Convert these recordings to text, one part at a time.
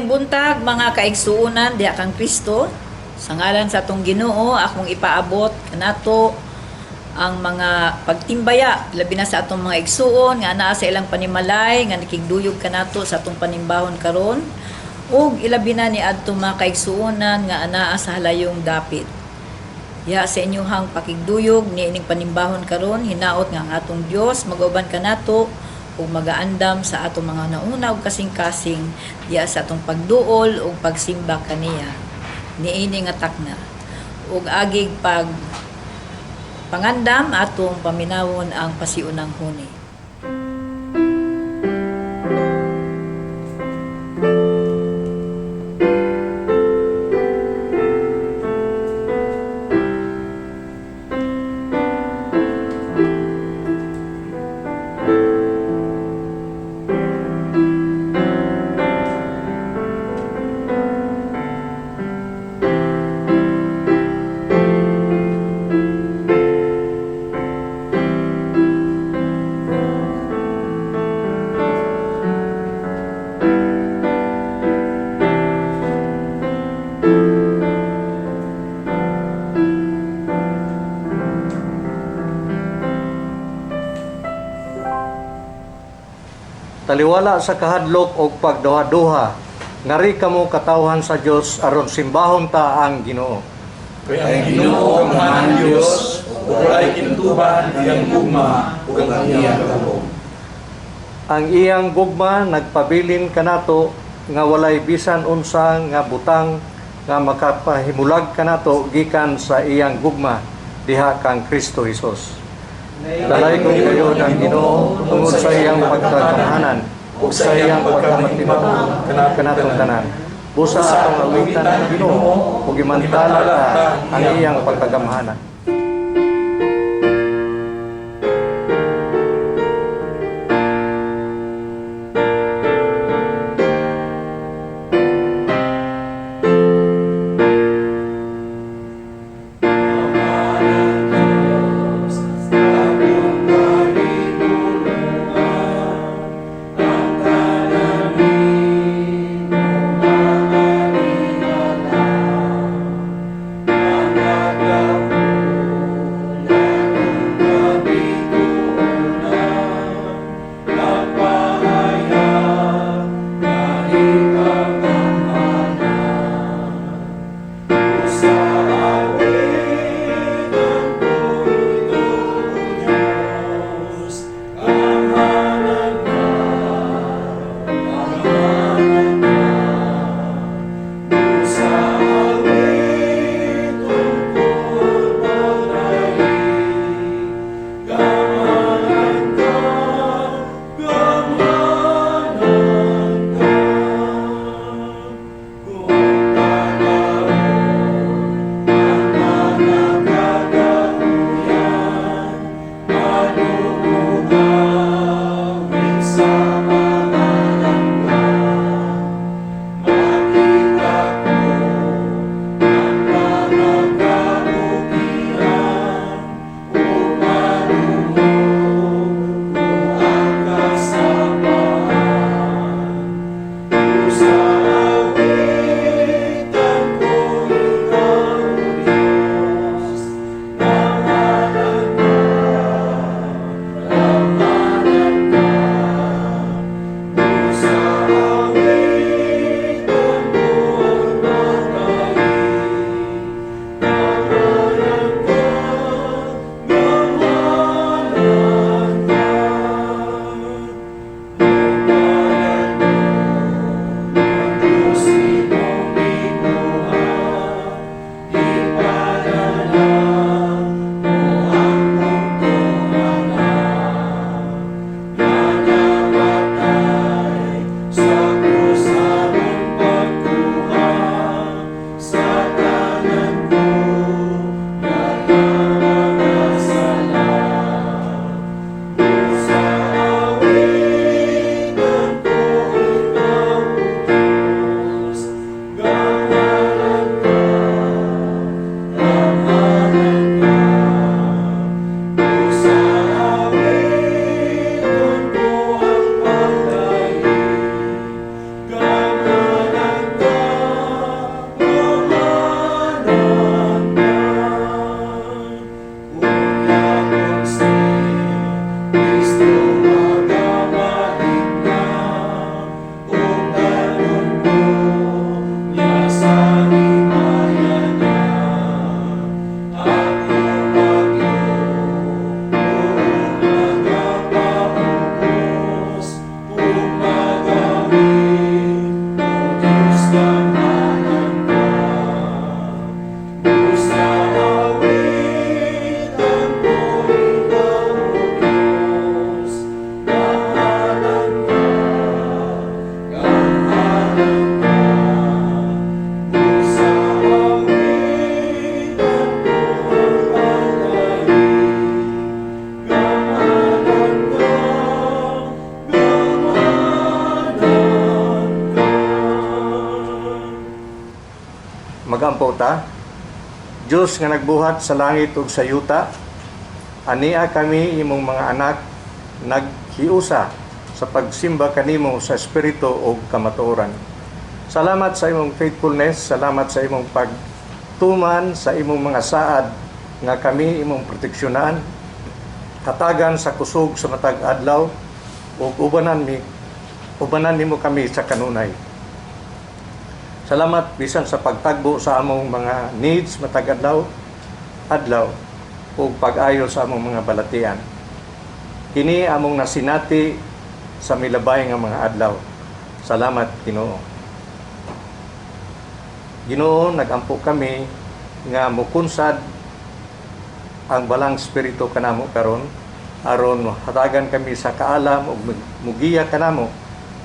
Maayong buntag, mga kaigsuonan diha kang Kristo. Sa ngalan sa atong Ginoo, akong ipaabot kanato ang mga pagtimbaya, labi na sa atong mga igsuon nga anaa sa ilang panimalay nga nakigduyog kanato sa atong panimbahon karon, ug ilabi na ni adtong mga kaigsuonan nga anaa sa halayong dapit. Ya sa inyuhang pakigduyog ni ining panimbahon karon, hinaot nga ang atong Dios magauban kanato ug magaandam sa atong mga nauna ug kasing-kasing diya sa atong pagduol ug pagsimba kaniya niini nga takna. Ug agig pag pangandam, atong paminawon ang pasiunang huni. Taliwala sa kahadlok og pagduha-duha, ngari kamo, katawhan sa Dios, aron simbahon ta ang Ginoo. Kay ang Ginoo gamhanan Dios, ug walay kinutuban ang iyang gugma ug ang iyang kalom. Ang iyang gugma nagpabilin kanato nga walay bisan unsa nga butang nga makapahimulag kanato gikan sa iyang gugma diha kang Kristo Hesus. Dalaygon kayo ng Ginoo tungod sa iyang pagkagamhanan ug sa iyang pagkamatinuod kanatong tanan. Busa atong awitan ang Ginoo ug imantala ta ang iyang pagkagamhanan. Magampo ta. Diyos nga nagbuhat sa langit ug sa yuta, ania kami imong mga anak naghiusa sa pagsimba kanimo sa espiritu ug kamatuoran. Salamat sa imong faithfulness, salamat sa imong pagtuman sa imong mga saad nga kami imong proteksyonan, hatagan sa kusog sa matag adlaw ug ubanan nimo kami sa kanunay. Salamat bisan sa pagtagbo sa among mga needs matag adlaw, adlaw ug pag-ayo sa among mga balatian. Kini among nasinati sa milabay nga mga adlaw. Salamat, Ginoo. Ginoo, nagampo kami nga mukunsad ang Balaang Espiritu kanamo karon aron hatagan kami sa kaalam ug mugiya kanamo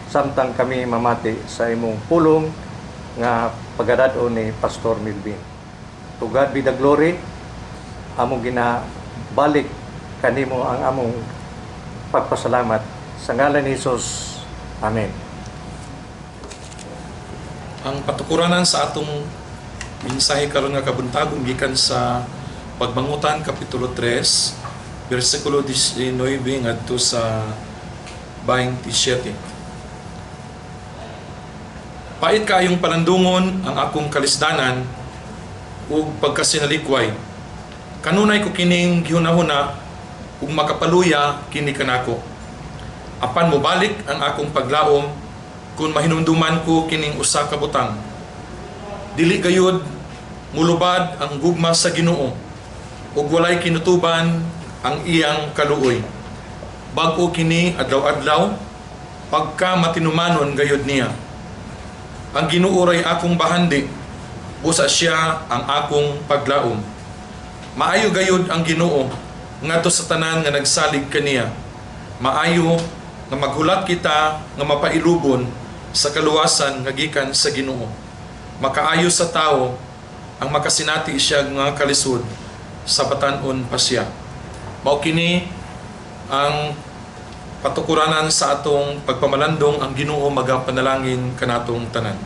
samtang kami mamati sa imong pulong nga pagadad-on ni Pastor Melvin. To God be the glory. Among ginabalik kanimo ang among pagpasalamat sa ngalan ni Jesus. Amen. Ang patukuranan sa atong mensahe karon nga kabuntagon gikan sa Pagmangutan kapitulo 3 bersikulo 19 ngadto sa 27. Pait kaayong palandungon ang akong kalisdanan ug pagkasinalikway. Kanunay ko kining gihunahuna ug makapaluya kini kanako. Apan mobalik ang akong paglaom kung mahinumduman ko kining usa ka butang. Dili gayud mulubad ang gugma sa Ginoo ug walay kinutuban ang iyang kaluoy. Bag-o kini adlaw-adlaw, pagka matinumanon gayud niya. Ang Ginoo ray akong bahandi, busa siya ang akong paglaom. Maayo gayud ang Ginoo ngadto sa tanan nga nagsalig kaniya. Maayo nga maghulat kita nga mapailubon sa kaluwasan nga gikan sa Ginoo. Makaayo sa tawo ang makasinati siya nga kalisod sa batan-on pa siya. Mao kini ang patukuranan sa atong pagpamalandong. Ang Ginoo magapanalangin kanatong tanan.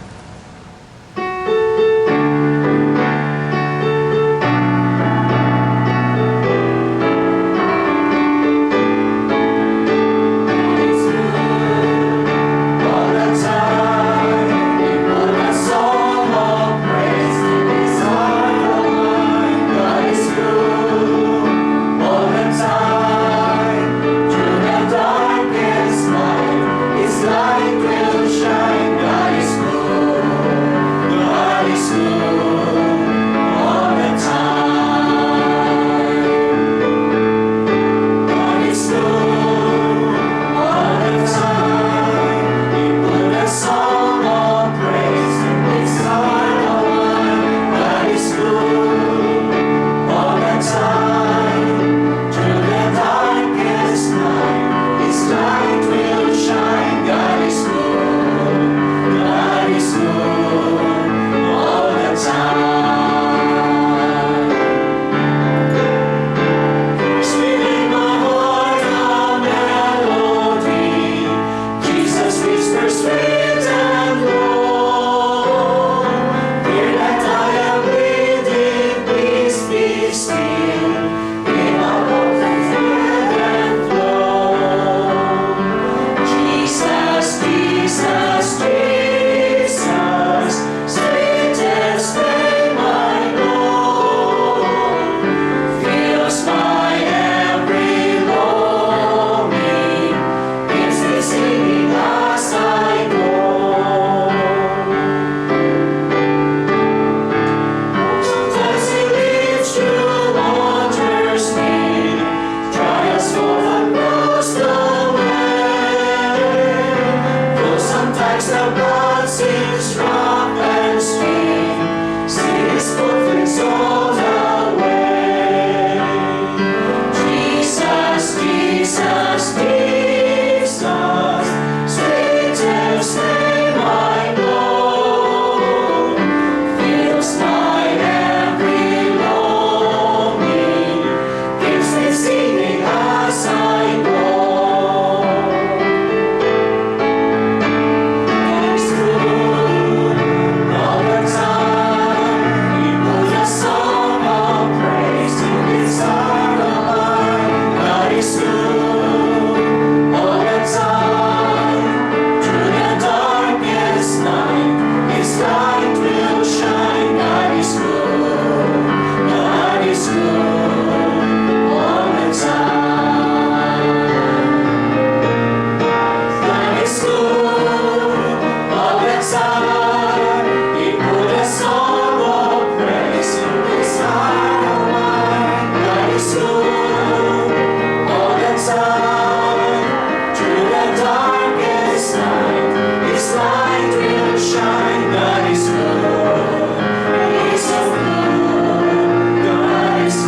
All the time, put a song of praise inside of mine. God is good all the time. Through the darkest night, His light will shine. God is good.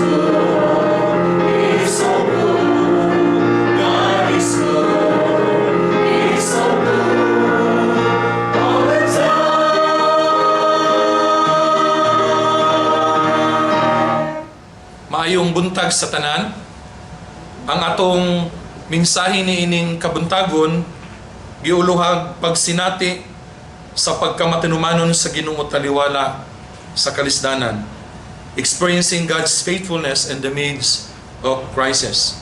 Good. He's so good. God is good. He's so good. All the time. Maayong buntag sa tanan. Ang atong mensahe niining kabuntagon giuluhag pagsinati sa pagkamatinumanon sa Ginoo taliwala sa kalisdanan. Experiencing God's faithfulness in the midst of crisis.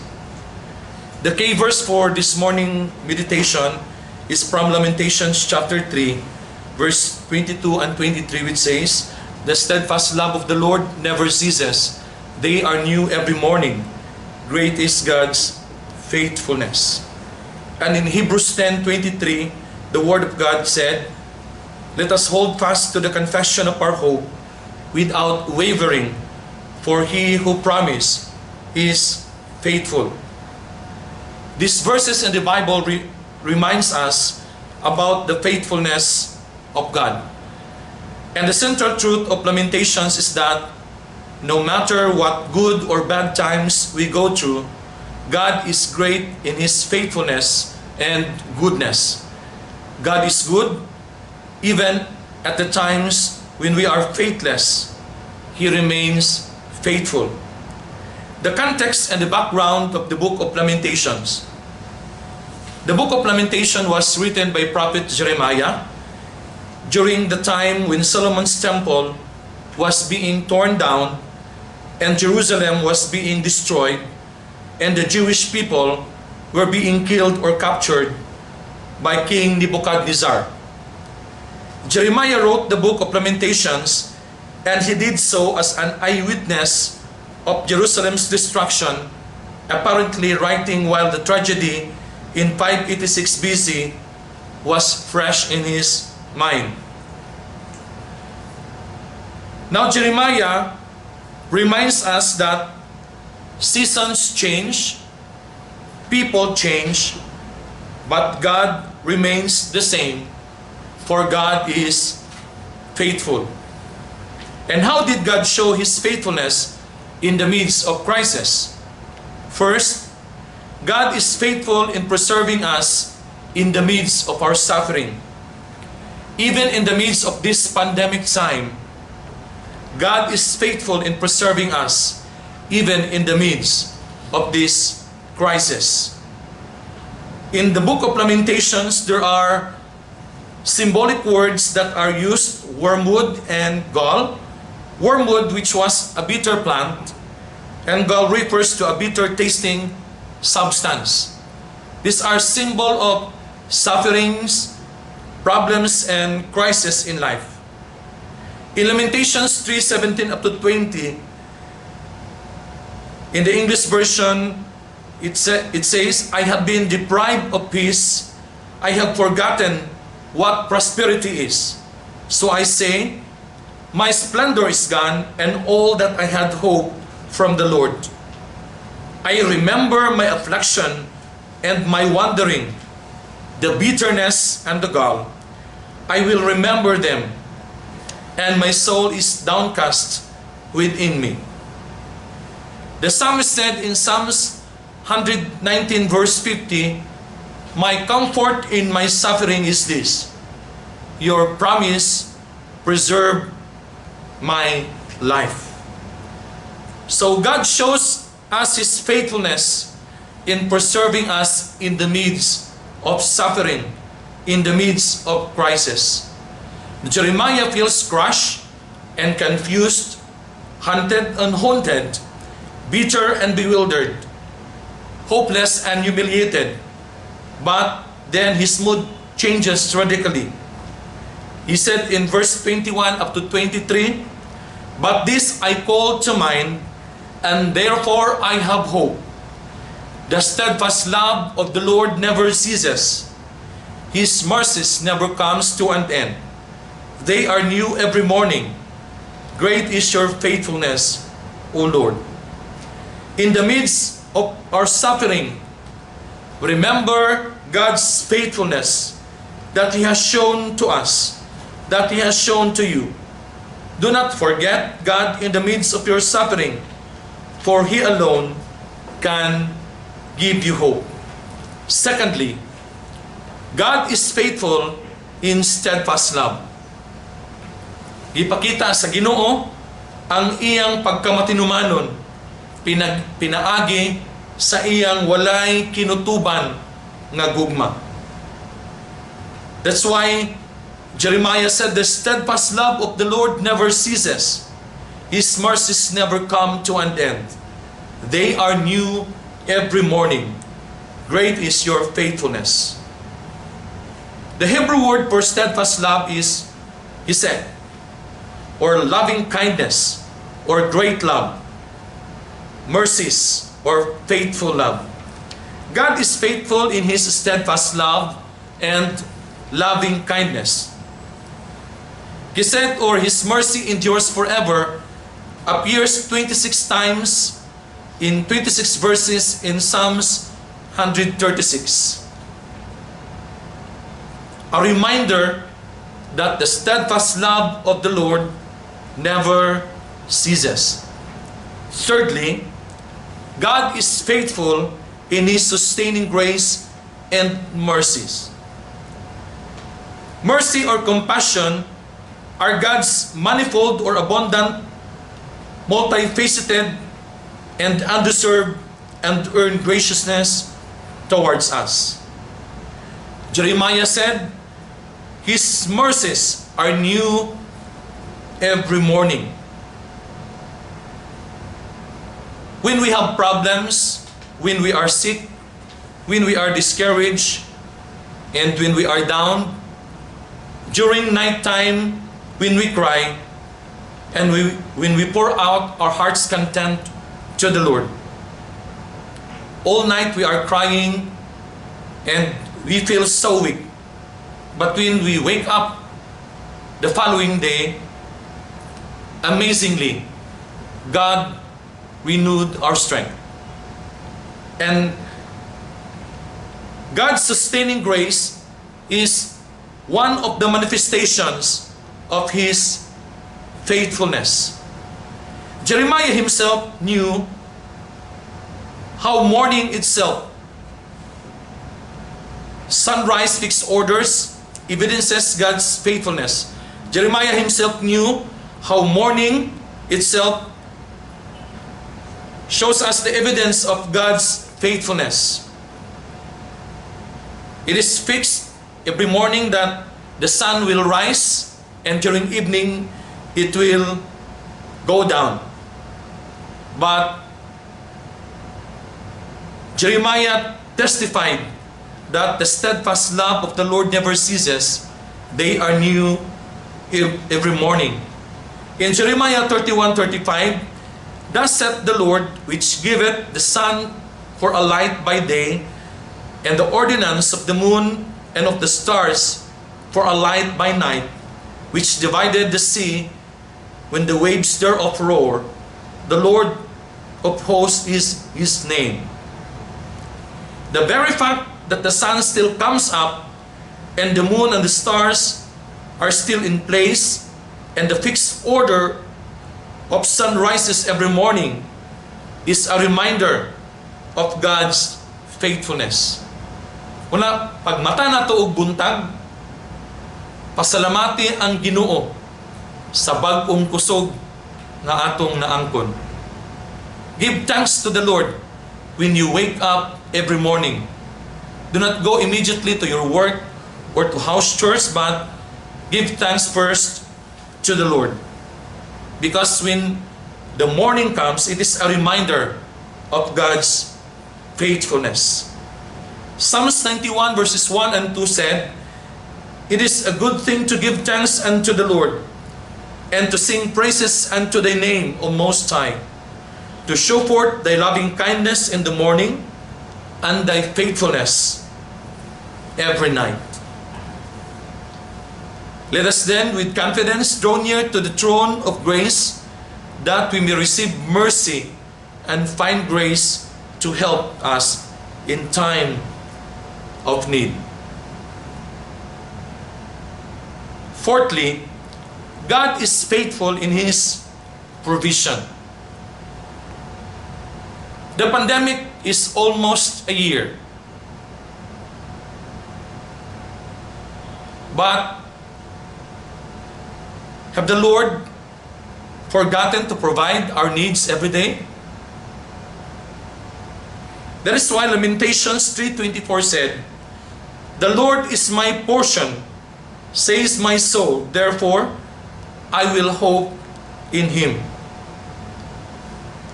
The key verse for this morning meditation is from Lamentations chapter 3, verse 22 and 23, which says, "The steadfast love of the Lord never ceases. They are new every morning. Great is God's faithfulness." And in Hebrews 10:23, the word of God said, "Let us hold fast to the confession of our hope without wavering, for he who promised is faithful." These verses in the Bible reminds us about the faithfulness of God. And the central truth of Lamentations is that no matter what good or bad times we go through, God is great in His faithfulness and goodness. God is good even at the times when we are faithless. He remains faithful. The context and the background of the Book of Lamentations. The Book of Lamentation was written by Prophet Jeremiah during the time when Solomon's temple was being torn down and Jerusalem was being destroyed and the Jewish people were being killed or captured by King Nebuchadnezzar. Jeremiah wrote the Book of Lamentations, and he did so as an eyewitness of Jerusalem's destruction, apparently writing while the tragedy in 586 BC was fresh in his mind. Now, Jeremiah reminds us that seasons change, people change, but God remains the same, for God is faithful. And how did God show His faithfulness in the midst of crisis? First, God is faithful in preserving us in the midst of our suffering. Even in the midst of this pandemic time, God is faithful in preserving us even in the midst of this crisis. In the Book of Lamentations, there are symbolic words that are used: wormwood and gall. Wormwood, which was a bitter plant, and gall refers to a bitter tasting substance. These are symbol of sufferings, problems, and crisis in life. In Lamentations 3:17 up to 20, in the English version, it says, "I have been deprived of peace. I have forgotten what prosperity is. So I say, 'My splendor is gone, and all that I had hoped from the Lord.' I remember my affliction and my wandering, the bitterness and the gall. I will remember them, and my soul is downcast within me." The psalmist said in Psalms 119 verse 50, "My comfort in my suffering is this: Your promise preserve my life." So God shows us His faithfulness in preserving us in the midst of suffering, in the midst of crisis. Jeremiah feels crushed and confused, hunted and haunted, bitter and bewildered, hopeless and humiliated. But then his mood changes radically. He said in verse 21 up to 23, "But this I call to mind, and therefore I have hope. The steadfast love of the Lord never ceases. His mercies never comes to an end. They are new every morning. Great is your faithfulness, O Lord." In the midst of our suffering, remember God's faithfulness that He has shown to us, that He has shown to you. Do not forget God in the midst of your suffering, for For He alone can give you hope. Secondly, God is faithful in steadfast love. Gipakita sa Ginoo ang iyang pagkamatinumanon pinaagi sa iyang walay kinutuban nga gugma. That's why Jeremiah said, "The steadfast love of the Lord never ceases. His mercies never come to an end. They are new every morning. Great is your faithfulness." The Hebrew word for steadfast love is hesed, or loving kindness, or great love, mercies, or faithful love. God is faithful in His steadfast love and loving kindness. Hesed, or His mercy endures forever, appears 26 times in 26 verses in Psalms 136. A reminder that the steadfast love of the Lord never ceases. Thirdly, God is faithful in His sustaining grace and mercies. Mercy or compassion are God's manifold or abundant, multifaceted, and undeserved and earned graciousness towards us. Jeremiah said, "His mercies are new every morning." When we have problems, when we are sick, when we are discouraged, and when we are down, during nighttime, when we cry, and when we pour out our heart's content to the Lord. All night we are crying and we feel so weak. But when we wake up the following day, amazingly, God renewed our strength. And God's sustaining grace is one of the manifestations of His faithfulness. Jeremiah himself knew how morning itself, sunrise fixed orders, evidences God's faithfulness. Jeremiah himself knew how morning itself shows us the evidence of God's faithfulness. It is fixed every morning that the sun will rise and during evening it will go down. But Jeremiah testified that the steadfast love of the Lord never ceases. They are new every morning. In Jeremiah 31:35, "Thus saith the Lord, which giveth the sun for a light by day, and the ordinance of the moon and of the stars for a light by night, which divided the sea when the waves thereof roar. The Lord of hosts is His name." The very fact that the sun still comes up and the moon and the stars are still in place and the fixed order of sunrises every morning is a reminder of God's faithfulness. Una, pagmata nato og buntag, pasalamati ang Ginoo sa bag-ong kusog nga atong naangkon. Give thanks to the Lord when you wake up every morning. Do not go immediately to your work or to house church, but give thanks first to the Lord. Because when the morning comes, it is a reminder of God's faithfulness. Psalms 91 verses 1 and 2 said, "It is a good thing to give thanks unto the Lord, and to sing praises unto thy name, O Most High, to show forth thy loving kindness in the morning, and thy faithfulness every night." Let us then with confidence draw near to the throne of grace, that we may receive mercy and find grace to help us in time of need. Fourthly, God is faithful in His provision. The pandemic is almost a year. But have the Lord forgotten to provide our needs every day? That is why Lamentations 3:24 said, "The Lord is my portion, says my soul, therefore I will hope in him."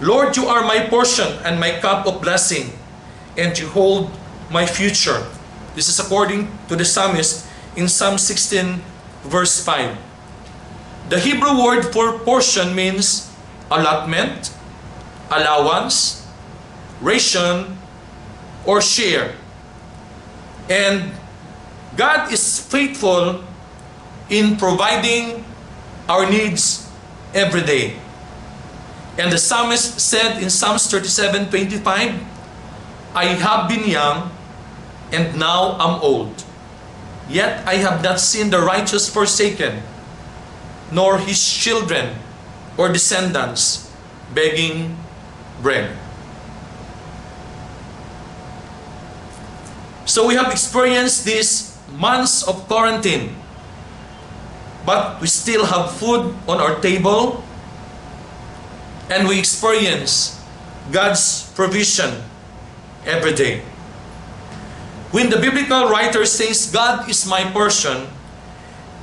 "Lord, you are my portion and my cup of blessing, and you hold my future." This is according to the psalmist in Psalm 16, verse 5. The Hebrew word for portion means allotment, allowance, ration, or share. And God is faithful in providing our needs every day. And the psalmist said in Psalms 37:25, "I have been young and now am old. Yet I have not seen the righteous forsaken, nor his children or descendants begging bread." So we have experienced these months of quarantine, but we still have food on our table and we experience God's provision every day. When the biblical writer says, "God is my portion,"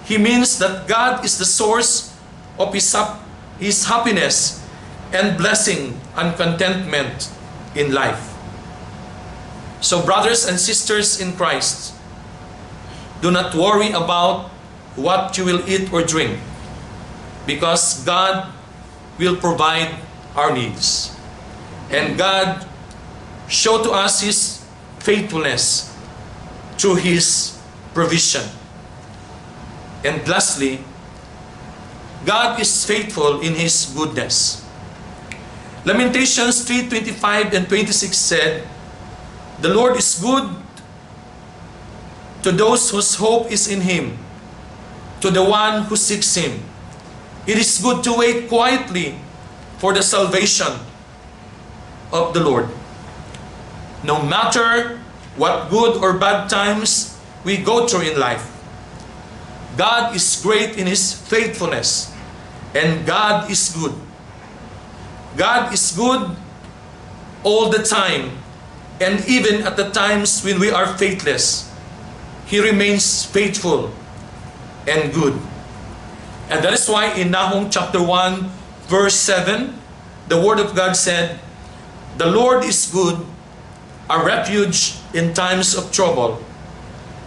he means that God is the source of his happiness and blessing and contentment in life. So, brothers and sisters in Christ, do not worry about what you will eat or drink, because God will provide our needs. And God show to us His faithfulness through His provision. And lastly, God is faithful in His goodness. Lamentations 3:25 and 26 said, "The Lord is good to those whose hope is in Him, to the one who seeks Him. It is good to wait quietly for the salvation of the Lord." No matter what good or bad times we go through in life, God is great in His faithfulness, and God is good. God is good all the time, and even at the times when we are faithless, He remains faithful and good. And that is why in Nahum chapter 1, verse 7, the Word of God said, "The Lord is good, a refuge in times of trouble,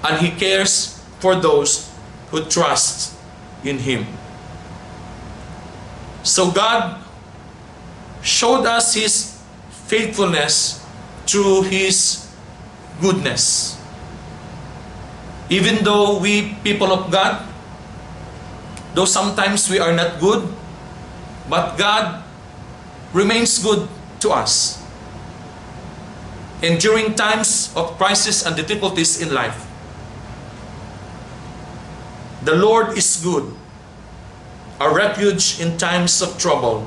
and He cares for those who trust in Him." So God showed us His faithfulness through His goodness. Even though we people of God, though sometimes we are not good, but God remains good to us. And during times of crisis and difficulties in life, the Lord is good, a refuge in times of trouble,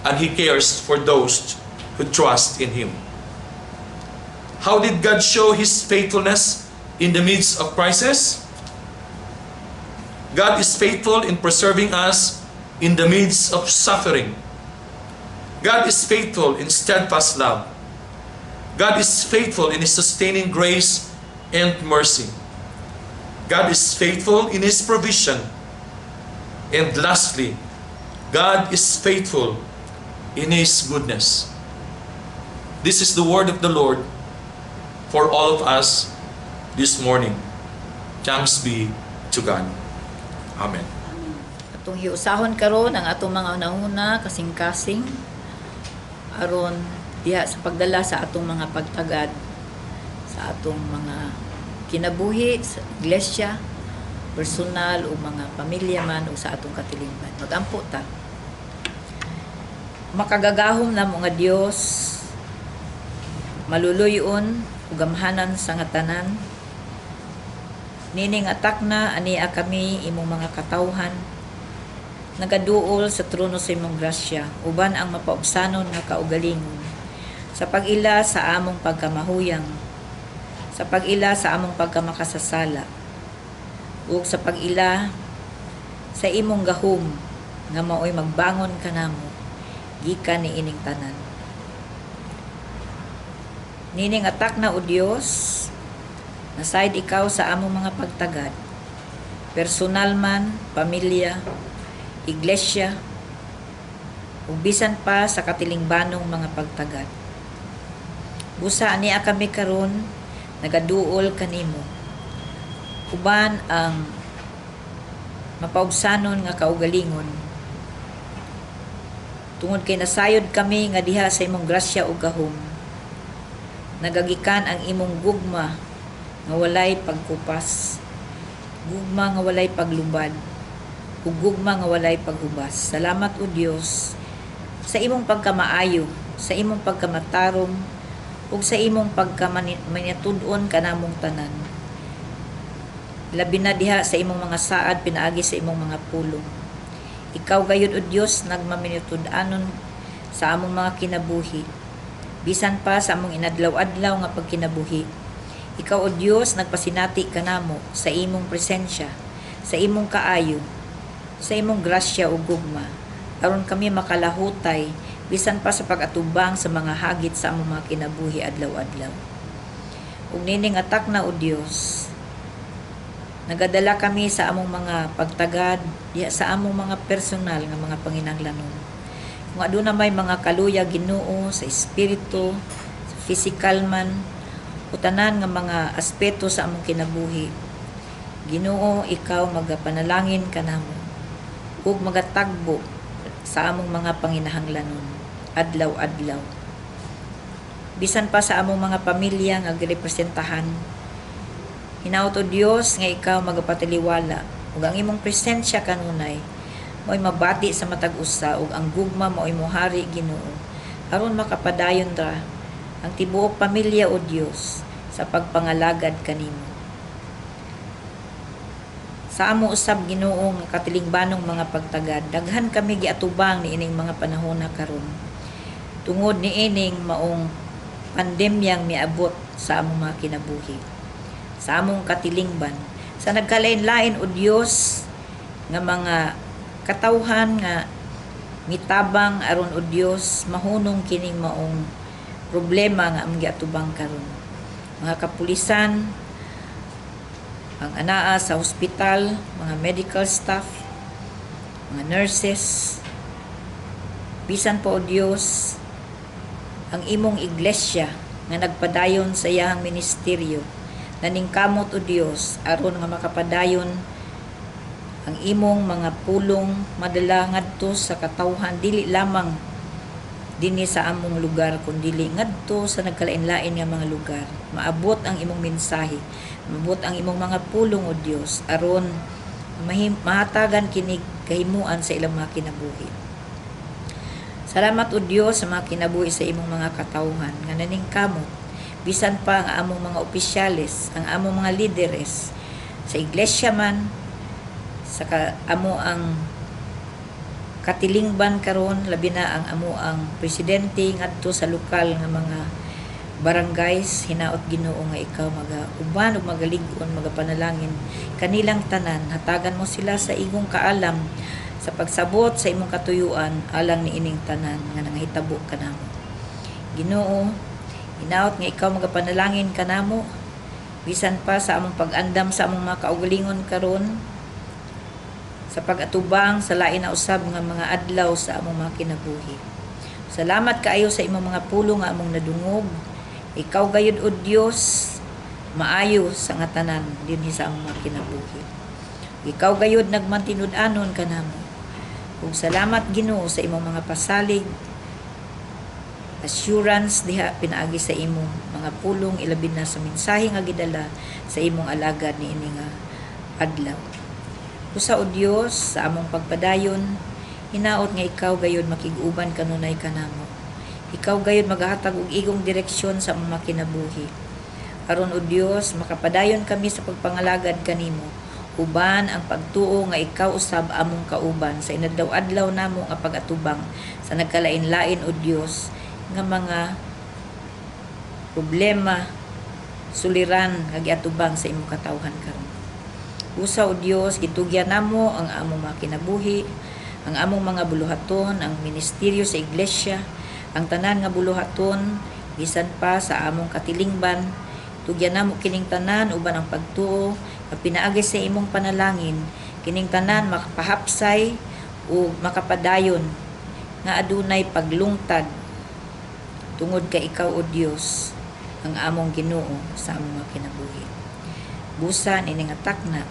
and He cares for those who trust in Him. How did God show His faithfulness in the midst of crisis? God is faithful in preserving us in the midst of suffering. God is faithful in steadfast love. God is faithful in His sustaining grace and mercy. God is faithful in His provision. And lastly, God is faithful in His goodness. This is the word of the Lord for all of us this morning. Thanks be to God. Amen. Atong hiusahon karon ang atong mga hunahuna, kasing-kasing, aron diha sa pagdala sa atong mga pagtagad sa atong mga kinabuhi sa iglesia, personal o mga pamilya man o sa atong katilingban. Magampo ta. Makagagahom na mga Dios, maluluyon ug gamhanan sa nga tanan, nining atak na ania kami, imong mga katawhan, nagaduol sa trono sa imong grasya uban ang mapaubsanon nga kaugalingon. Sa pag-ila sa among pagkamahuyang, sa pag-ila sa among pagkamakasasala, ug sa pag-ila sa imong gahom nga maoy magbangon kanamo gikan niining tanan. Nining atak na, O Dios, nasayod ikaw sa among mga pagtagad, personal man, pamilya, iglesia, ug bisan pa sa katilingbanong mga pagtagad. Busa ania kami karon nagaduol kanimo uban ang mapaubsanon nga kaugalingon, tungod kay nasayod kami nga diha sa imong grasya ug gahom nagagikan ang imong gugma nga walay pagkupas, gugma nga walay paglubad, ug gugma nga walay paghubas. Salamat, O Dios, sa imong pagkamaayo, sa imong pagkamatarong, ug sa imong pagkamanitud-on kanamong tanan, labi na diha sa imong mga saad pinaagi sa imong mga pulong. Ikaw gayud, O Dios, nagmaminitud-anon sa among mga kinabuhi, bisan pa sa among inadlaw-adlaw nga pagkinabuhi. Ikaw, O Dios, nagpasinati kanamo sa imong presensya, sa imong kaayo, sa imong grasya ug gugma, aron kami makalahutay bisan pa sa pag-atubang sa mga hagit sa among mga kinabuhi adlaw-adlaw. Ug nining atak na, O Dios, nagadala kami sa among mga pagtagad diha sa among mga personal nga mga panginahanglanon. Kung aduna may mga kaluya, Ginoo, sa espiritu, sa physical man, o tanan nga mga aspeto sa among kinabuhi, Ginoo, ikaw magapanalangin kanamo ug magatagbo sa among mga panginahanglanon adlaw-adlaw. Bisan pa sa among mga pamilya nga girepresentahan, hinaot, O Dios, nga ikaw magapatiliwala ug ang imong presensya kanunay mo'y mabati sa matag usa ug ang gugma mo'y mohari, Ginoo, aron makapadayon ra ang tibuok pamilya, O Dios, sa pagpangalagad kanimo. Sa amo usab, Ginoo, nga katilingbanong mga pagtagad, daghan kami giatubang niining mga panahon na karon tungod niining maong pandemyang miabot sa among mga kinabuhi, sa among katilingban, sa nagkalain-lain, O Dios, nga mga katawhan nga mitabang aron, O Dios, mahunong kining maong problema nga among giatubang karon, mga kapulisan, ang anaa sa hospital, mga medical staff, mga nurses, bisan po, O Dios, ang imong iglesia nga nagpadayon sa iyang ministeryo, naningkamot, O Dios, aron nga makapadayon ang imong mga pulong madala ngadto sa katawhan, dili lamang dinhi sa among lugar kundili ngadto sa nagkalain-lain nga mga lugar. Maabot ang imong mensahe, maabot ang imong mga pulong, O Dios, aron mahatagan kini kahimuan sa ilang mga kinabuhi. Salamat, O Dios, sa mga kinabuhi sa imong mga katawhan nga naningkamot, bisan pa ang among mga opisyales, ang among mga lideres sa iglesia man, sa amo ang katilingban karon, labi na ang amo ang presidente ngadto sa lokal nga mga barangays. Hinaot, Ginoo, nga ikaw maga uban ug magalig-on, magapanalangin kanilang tanan. Hatagan mo sila sa igong kaalam sa pagsabot sa imong katuyuan alang niining tanan nga nangahitabo kanamo. Ginoo, hinaot nga ikaw magapanalangin kanamo bisan pa sa among pag-andam sa among mga kaugalingon karon sa pag-atubang sa lain na usab nga mga adlaw sa among mga kinabuhi. Salamat kaayo sa imong mga pulong nga among nadungog. Ikaw gayud, O Dios, maayo sa nga tanan dinhi sa among mga kinabuhi. Ikaw gayud nagmantinud-anon kanamo. Ug salamat, Ginoo, sa imong mga pasalig, assurance diha pinaagi sa imong mga pulong, ilabi na sa mensahe nga gidala sa imong alagad niini nga adlaw. Usa, O Dios, sa among pagpadayon, hinaot nga ikaw gayud makig-uban kanunay kanamo. Ikaw gayud magahatag og igong direksyon sa among mga kinabuhi. Aron, O Dios, makapadayon kami sa pagpangalagad kanimo, uban ang pagtuo nga ikaw usab among kauban sa inadlaw-adlaw namo nga pag-atubang sa nagkalain-lain, O Dios, nga mga problema, suliran nga giatubang sa imong katawhan karon. Usa, o Dios, gitugyan namo ang among mga kinabuhi, ang among mga buluhaton, ang ministeryo sa iglesia, ang tanan nga buluhaton bisan pa sa among katilingban. Tugyan namo kining tanan uban ang pagtuo nga pinaagi sa imong panalangin, kining tanan makapahapsay ug makapadayon nga adunay paglungtad tungod kay ikaw, O Dios, ang among Ginoo sa among mga kinabuhi. Busa nining takna,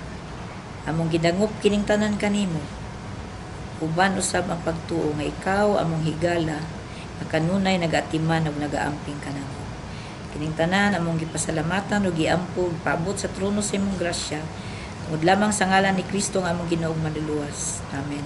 among gidangop kining tanan kanimo, uban usab ang pagtuo nga ikaw among higala nga kanunay nagaatiman ug nagaamping kanamo. Kining tanan among gipasalamatan ug giampo ug paabot sa trono sa imong grasya tungod lamang sa ngalan ni Kristo nga among Ginoo ug Manluluwas. Amen.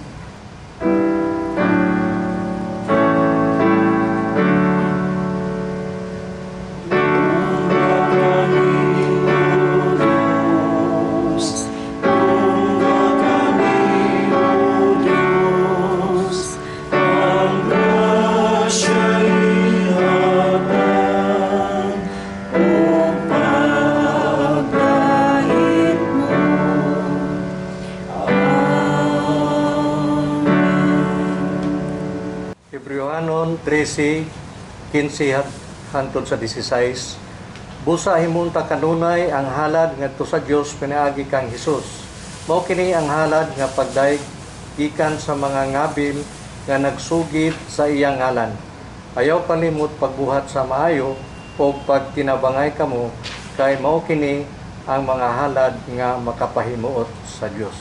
Hebreohanon 13:15 hangtod sa 16. Busa himunta kanunay ang halad ngadto sa Dios pinaagi kang Hesus. Mao kini ang halad nga pagdayeg gikan sa mga ngabil nga nagsugid sa iyang ngalan. Ayaw palimot pagbuhat sa maayo o pagtinabangay kamo, kay mao kini ang mga halad nga makapahimuot sa Dios.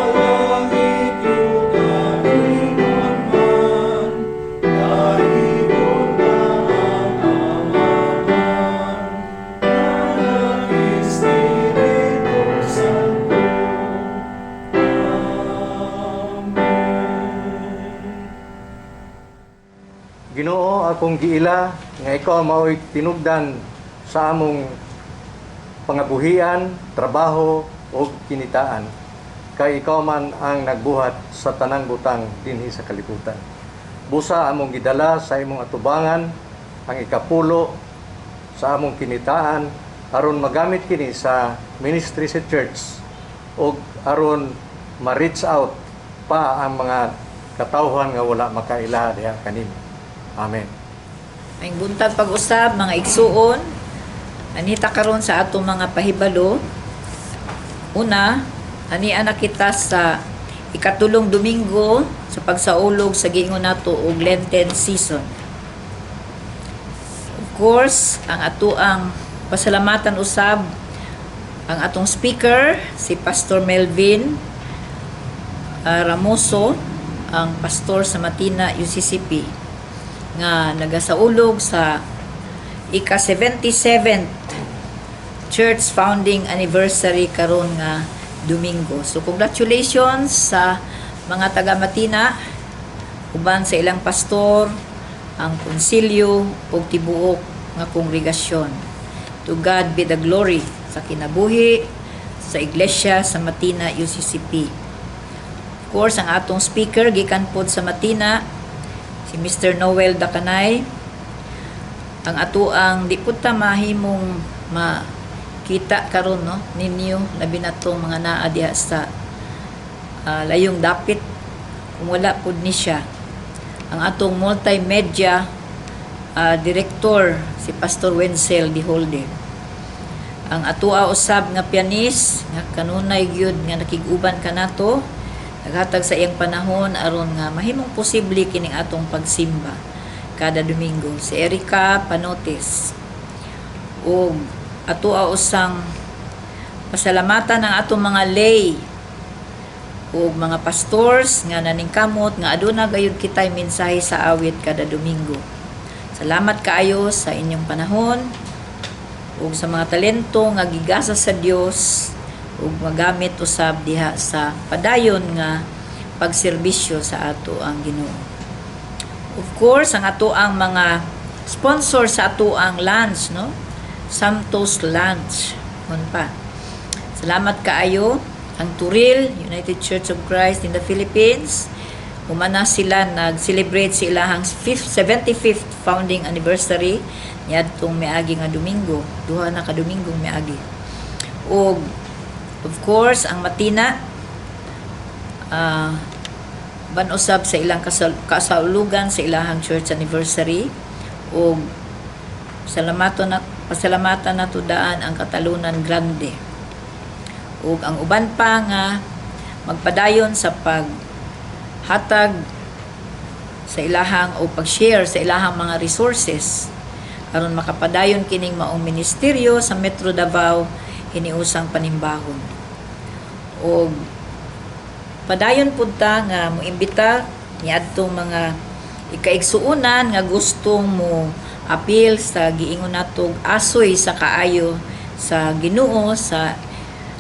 Sa langit yugaingon man, Daigon na ang Amahan, Ng Espiritu Santo. Amen. Ginoo, akong giila nga ikaw mao'y tinubdan sa among pangabuhian, trabaho ug kinitaan. Kay ikaw man ang nagbuhat sa tanang butang dinhi sa kalibutan. Busa among gidala sa imong atubangan ang ikapulo sa among kinitaan aron magamit kini sa ministry sa church ug aron ma-reach out pa ang mga katawhan nga wala makaila diha kanimo. Amen. Maayong buntag pag-usab, mga igsuon. Anita karon sa atong mga pahibalo. Una, ania na kita sa ikatulong Domingo sa pagsaulog sa giingon nato og Lenten season. Of course, ang atoang pasalamatan usab ang atong speaker, si Pastor Melvin Ramoso, ang pastor sa Matina UCCP nga nagasaulog sa ika-77th Church Founding Anniversary karon nga Domingo. So congratulations sa mga taga Matina uban sa ilang pastor, ang konsilyo ug tibuok nga kongregasyon. To God be the glory sa kinabuhi sa iglesia sa Matina UCCP. Of course, ang atong speaker gikan pod sa Matina, si Mr. Noel Dacanay. Ang atoang di pud ta mahimong ma Kita karon, no, ninyo, labi na tong mga naa diha sa layong dapit, kung wala pud ni siya. Ang atong multimedia director, si Pastor Wenzel Di Holde. Ang atoa usab nga pianist nga kanunay gyud nga nakig-uban kanato, naghatag sa iyang panahon aron nga mahimong posible kining atong pagsimba kada Domingo, si Erika Panotes. Ug atoa usang pasalamatan ang atong mga lay ug mga pastors nga naningkamot nga aduna gayud kitay mensahe sa awit kada Domingo. Salamat kaayo sa inyong panahon ug sa mga talento nga gigasa sa Dios ug magamit usab diha sa padayon nga pagserbisyo sa ato ang Ginoo. Of course, ang ato ang mga sponsor sa ato ang lunch, no? Santos Lunch. Hun pa. Salamat kaayo ang Turil United Church of Christ in the Philippines. Humana sila nag-celebrate sa ilahang 75th founding anniversary niadtong miagi nga Domingo, 2 na ka Domingo miagi. Ug of course ang Matina, banusab sa ilang kasaulugan sa ilahang church anniversary. Ug salamaton na pasalamatan nato daan ang Catalunan Grande ug ang uban pa nga magpadayon sa paghatag sa ilahang o pag-share sa ilahang mga resources aron makapadayon kining maong ministeryo sa Metro Davao hiniusang panimbahon. Og padayon pud ta nga moimbita niadtong mga ikaigsuonan nga gustong mo apil sa giingon natog asoy sa kaayo sa Ginoo sa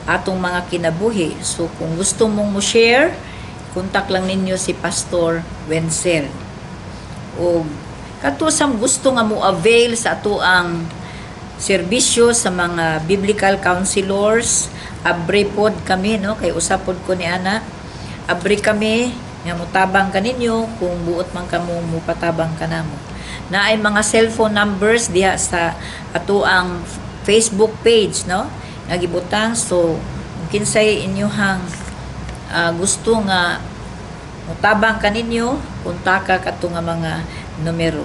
atong mga kinabuhi. So kung gusto mong mo share, kontak lang ninyo si Pastor Wenzel. O kato sa gusto nga mo avail sa ato ang serbisyo sa mga biblical counselors, abre pod kami, no, kay usa pod ko ni ana. Abre kami nga motabang kaninyo kung buot man kamo mupatabang kanamo. Naay mga cellphone numbers diha sa ato ang Facebook page, no, nga gibutang. So kung kinsay inyohang gusto nga mutabang kaninyo, kontaka kato nga mga numero.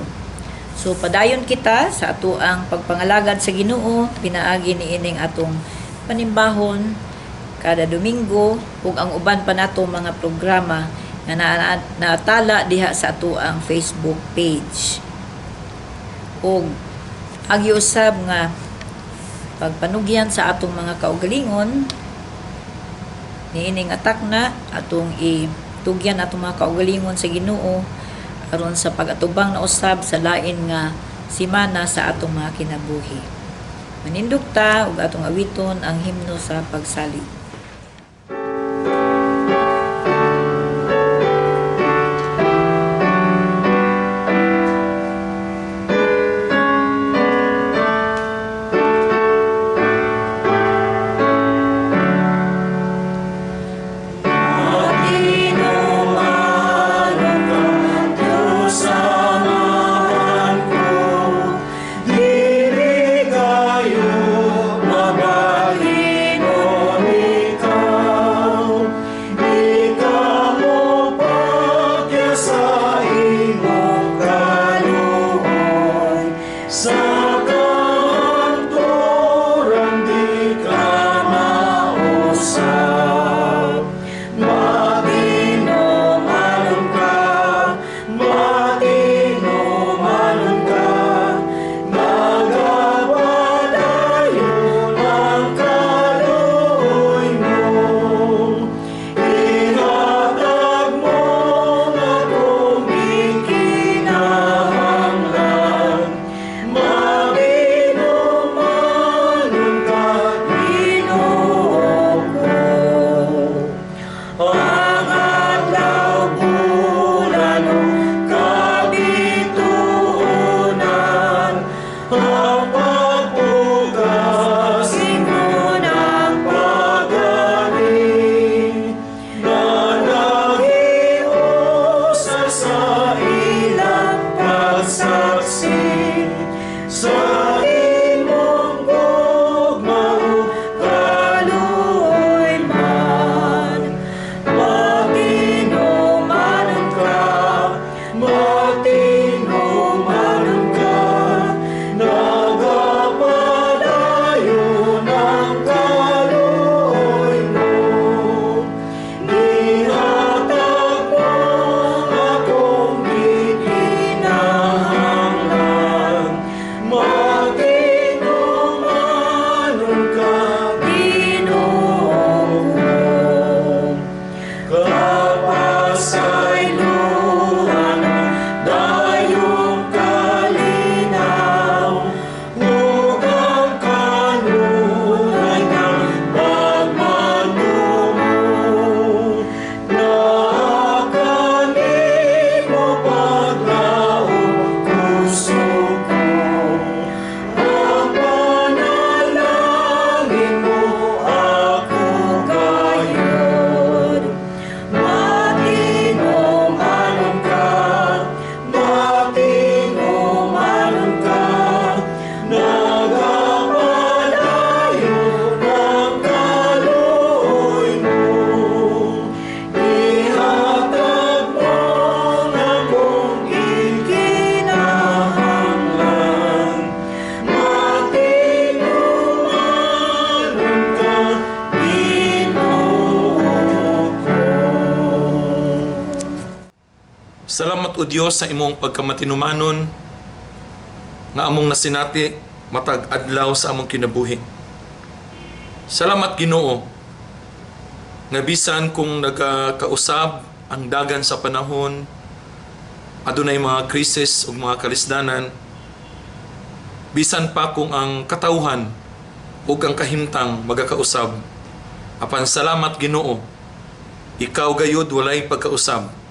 So padayon kita sa ato ang pagpangalagad sa Ginoo pinaagi niining atong panimbahon kada Domingo ug ang uban pa nato mga programa nga naatala diha sa ato ang Facebook page. Ug agi usab nga pagpanugyan sa atong mga kaugalingon niining atak na atong itugyan atong mga kaugalingon sa Ginoo aron sa pag-atubang na usab sa lain nga simana sa atong mga kinabuhi. Manindog ta ug atong awiton ang himno sa pagsalig. Samahan ko, dili kayo mabalhin o. Salamat, O Dios, sa imong pagkamatinumanon nga among nasinati matag adlaw sa among kinabuhi. Salamat, Ginoo, nga bisan kung nagakausab ang dagan sa panahon, adunay mga krisis ug mga kalisdanan, bisan pa kung ang katawhan ug ang kahimtang magakausab, apan salamat, Ginoo, ikaw gayud walay pagkausab.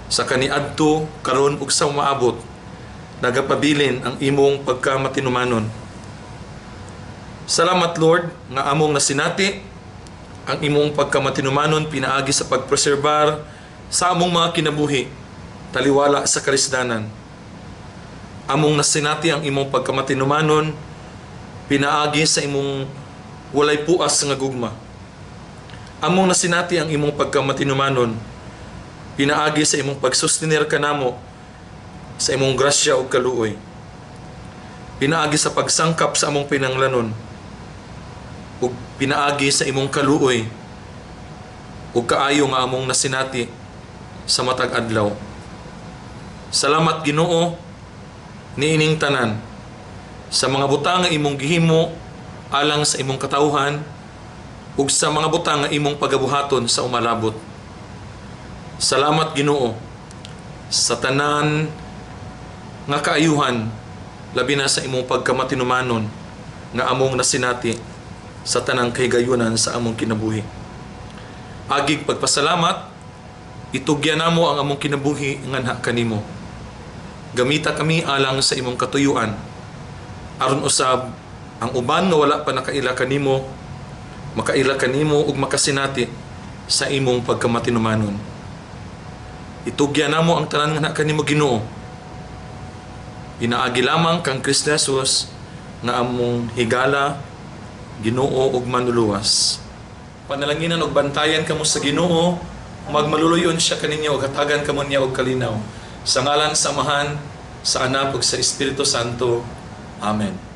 Sa kaniadto, karon ug sa umaabot, nagapabilin ang imong pagkamatinumanon. Salamat, Lord, nga among nasinati ang imong pagkamatinumanon pinaagi sa pagpreserbar sa among mga kinabuhi taliwala sa kalisdanan. Among nasinati ang imong pagkamatinumanon pinaagi sa imong walay puas nga gugma. Among nasinati ang imong pagkamatinumanon pinaagi sa imong pagsustenir kanamo sa imong grasya ug kaluoy. Pinaagi sa pagsangkap sa among pinanglanon ug pinaagi sa imong kaluoy ug kaayo nga among nasinati sa matag adlaw. Salamat, Ginoo, niining tanan sa mga butang nga imong gihimo alang sa imong katawhan ug sa mga butang nga imong pagabuhaton sa umalabot. Salamat, Ginoo, sa tanan nga kaayuhan, labi na sa imong pagkamatinumanon nga among nasinati sa tanang kahigayunan sa among kinabuhi. Agig pagpasalamat, itugyan namo ang among kinabuhi nganha kanimo. Gamita kami alang sa imong katuyuan. Aron usab ang uban nga wala pa nakaila kanimo, makaila kanimo ug makasinati sa imong pagkamatinumanon. Itugyan namo ang tanan nganha kanimo, Ginoo. Pinaagi lamang kang Kristo Jesus nga among higala, Ginoo ug Manluluwas. Panalanginan og bantayan kamo sa Ginoo, magmaluluyon siya kaninyo ug hatagan kamo niya og kalinaw. Sa ngalan sa Amahan, sa Anak ug sa Espiritu Santo. Amen.